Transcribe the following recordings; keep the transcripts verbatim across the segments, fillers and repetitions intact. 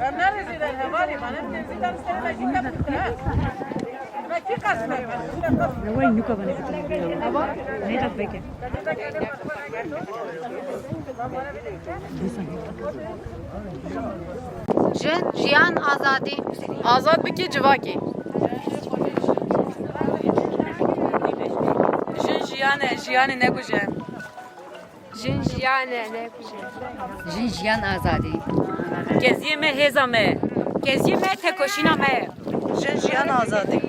Em nerezî der hevalî, me ne tenzî der ser de jî kepî, ha? Me kî qesme? Wê nuka bane. Neyda beke. Jin, jiyan, azadî. Azad bikî civakê. Jin jiyan e, jiyanê nekuje. Jin jiyan e, nekuje. Jin jiyan azadî. Keziyê me hêza me. Keziyê me tekoşîna me. Jin jiyan azadî.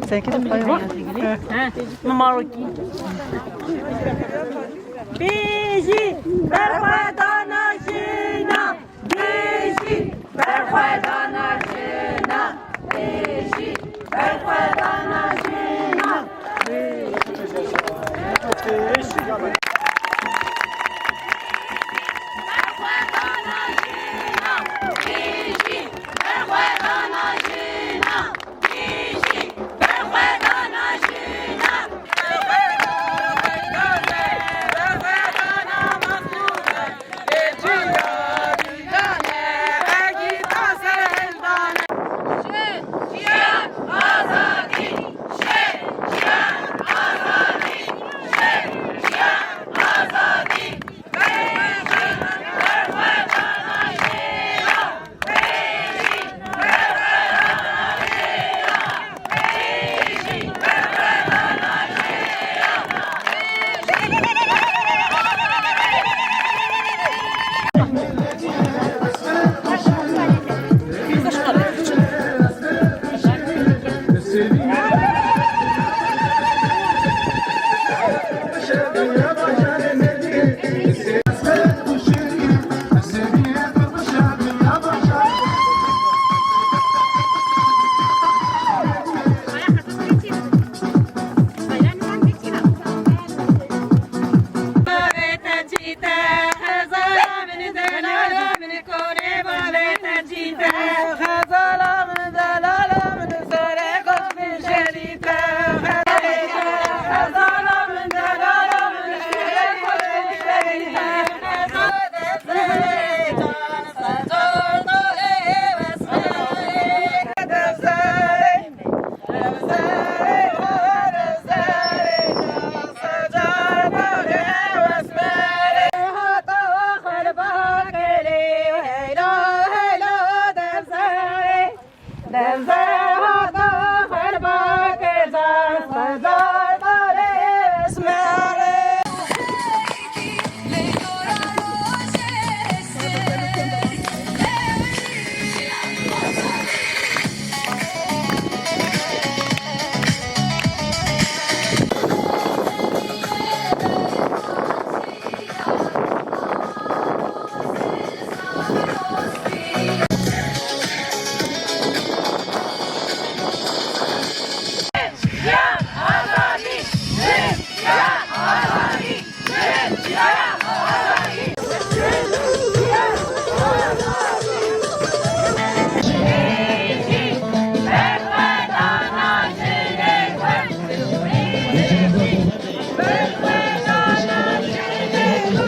Senkî de payı var. Mumarokî. Bijî berxwedana jina. Bijî berxwedana jina. Bijî berxwedana